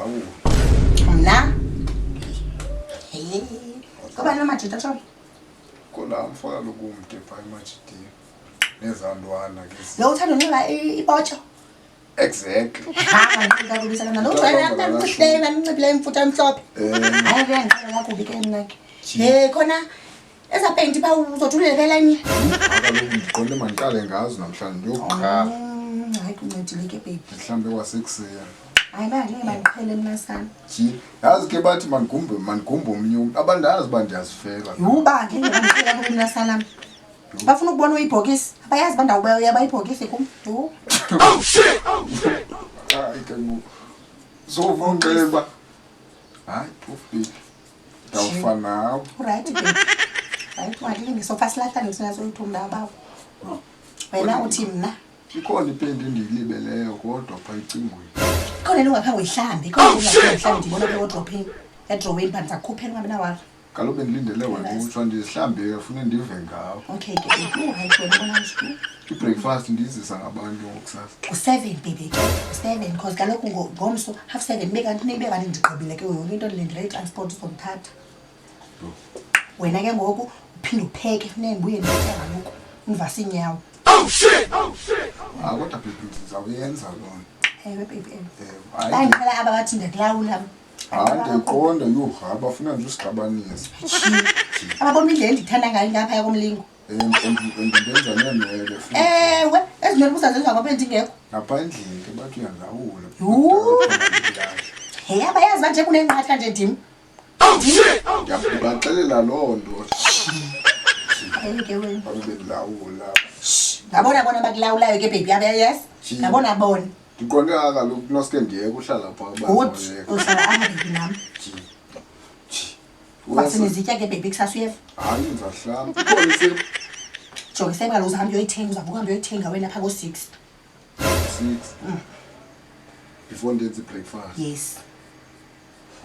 Uyandilawula. Mna? Ngoba la majita tsho. Kona mfo kaloku umde phaa emajiteni. Nezaa ntwana ke. Lo uthanda unxiba ipotsho. Exactly. Ha, ngiqala kakubi sana lo ujwayele amncihle amnciphile imfutha emhlophe. Hayi kuyangiqala kakubi ke mna ke. Hey khona eza penti ba uzothi ulebela enye. Kaloku ndiqonde mandiqale ngazo namhlanje ndiyokuqala. Hayi kuncedile ke baby. Mhlawumbe kwasekuseni. Hayi bangeke bandiqhele mna sana. Tyhini. Yazi ke bathi mandigumbe mandigumbe omnye umntu. Abandazi uba ndiyazifela. Yhu ba ngeke bandiqhele kakubi mna sana. Bafuna ukubona uyibhokisi. Abayazi uba ndawuba bayibhokisi kum. Yhu. Hayi ke ngoku. Sowufuna undixelela uba hayi phofu baby. Ndawufa nawe. Urayithi baby. Right, ungalingi sofa silahlane sina soyithu mna abawo. Wena uthi mna. Ikhona ipenti endiyilibeleyo kodwa phaa ecingweni. Ikhona into ongakhange uyihlambe, ikhona into ongakhange uyihlambe ndiyibona apha ewodrophini. Edroweni phaa ndizakukhuphela ungabi nawari. Kaloku bendilindele wena utsho ndizihlambe fune ndive ngawe. Okay ke baby, urayithi wena ubona nje. I-breakfast ndiyizisa ngabantu ngokusasa. Ngu-7 baby ke, ngu-7 because kaloku ngomso 7:30 ibe kanti ibe kanti ndigqibile ke yonke into ndilindele itransport izondithatha. Wena ke ngoku uphinde upheke funeka ndibuye nditye kaloku undivase iinyawo. Ah kodwa baby ndizawuyenza loo nto. Ewe baby ewe. Ewe, hayi. Bandiqhela aba bathi ndiyakulawula. Hayi ndiyayiqonda yho hayi bafuna nje usixabanisa. Ababona indlela endikuthanda ngayo ngaphaya komlingo. And ndenza neenwele futhi. Ewe, ezi nwele ubuzazenza kwapha endingekho. Napha endlini ke bathi uyandilawula. Yhu. Hey abayazi uba nje kunenqatha nje ndim. Ndiyakubaxelela loo nto. Hayi ke wena. Babe bendilawula. Ngabona bona bakulawulayo ke baby abe yes. Tyhini. Ngabona bona. Ndiqonde kaloku noske ndiyeke uhlala phaa Good. uba Uhlala apha baby nam. Uba sinezitya ke baby kusasa uyeva. Hayi ndizahlala. Ikhona isephu. Jonga isephu kaloku uzahambe uyoyithenga uzawuvuka uhambe uyoyithenga wena phaa ko-6. 6. Before ndenze i-breakfast. Yes.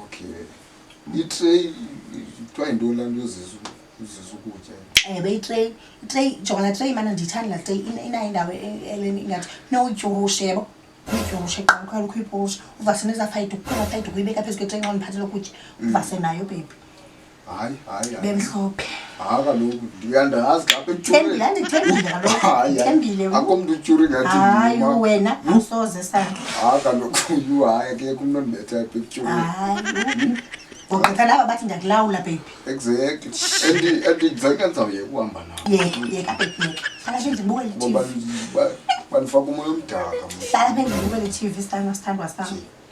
Okay. Itray kuthiwa yintoni laa nto yozisa uzisa ukutya? Ewe itray, itray jonga laa tray mana ndiyithanda laa tray inayo indawo eleni ingathi noyityurushe yabo. Uyityurushe qha ukhwela ukuyipurusha uvase nezaa fayidi kukhona fayidi ukuyibeka phezu kwetray xa undiphathela ukutya uvase nayo baby. Hayi hayi hayi. Bemhlophe. Hayi kaloku uyandazi apha ekutyureni. Thembile andithembile kaloku. Hayi, hayi. Ndithembile. Akho mntu utyure ngathi Hayi ndim. wena awusoze sana. Hayi kaloku yhu hayi akekho umntu ondibetha apha ekutyureni. Hayi. Ngogqitha laba bathi ndiyakulawula baby. Exactly. And ndizange ndizawuyeka uhamba nabo. Yeka, yeka baby yeka. Hlala apha endlini ubukele Ngoba i-TV. bandifaka umoya omdaka mna. Hlala apha endlini ubukele i-TV sithandwa sithandwa sam.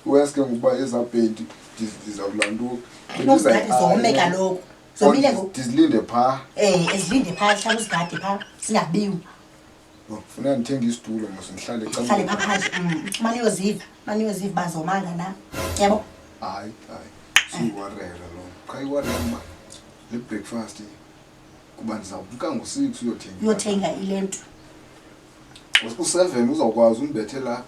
Worse ke ngokuba ezaa penti ndizawulantuka. Uzigade zome kaloku. Zomile ngoku. Ndizilinde phaa. Ezilinde phaa, hlala uzigade phaa zingabiwi. Funeka ndithenge isitulo mos ndihlale ecaleni. Hlale phaa phandle. Umane uyoziva, umane uyoziva uba zomanga na. Yabo? Hayi, hayi. Suyiwarela loo nto. Qha iwari yam uba le breakfast kuba ndizawuvuka ngo-6 uyothenga. Uyothenga ile nto. U-7 uzawukwazi undibethela.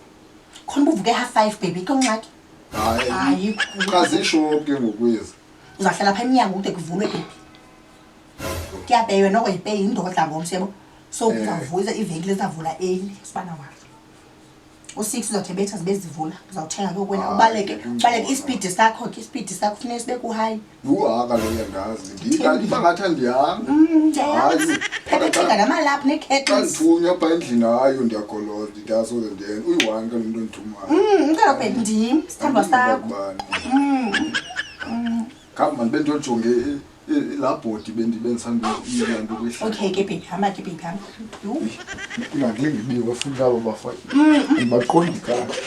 Khona uba uvuke 5:30 baby, ikho ngxaki. Hayi. Ayikho. Qha ziishophu ke ngoku ezi. Uzawuhlala phaa emnyango kude kuvulwe baby. Kuyapeywa noko yipeyi yindodla ngomso yabo. So kuzawuvula iivenkile zizawuvula early sibana wari. U-6 uzawuthi ebetha zibe zivula, uzawuthenga ke wena ubaleke, ubaleke isipidi sakho ke, isipidi sakho funeka sibe ku-high. Yhu, hayi kaloku uyandazi. Iba ngathi andihambi. Ndiyayazi. Hayi. Phepha thenga namalaphu nee-kettles. Xa ndithunywa phaa endlini hayi ndiyagoloza, ndithi asoze ndiyenze. Uyi-one ke lo mntu ondithumayo. Kaloku baby ndim, sithandwa sakho. Kubani. Khawume mandibe ndiyojonge laa bhodi bendisanduyilaa nto kwihlala. Okay ke baby, hamba ke baby, hamba. Yhu. Ingakulinga ibiwe futhi aba bafana. Andibaqondi kakuhle.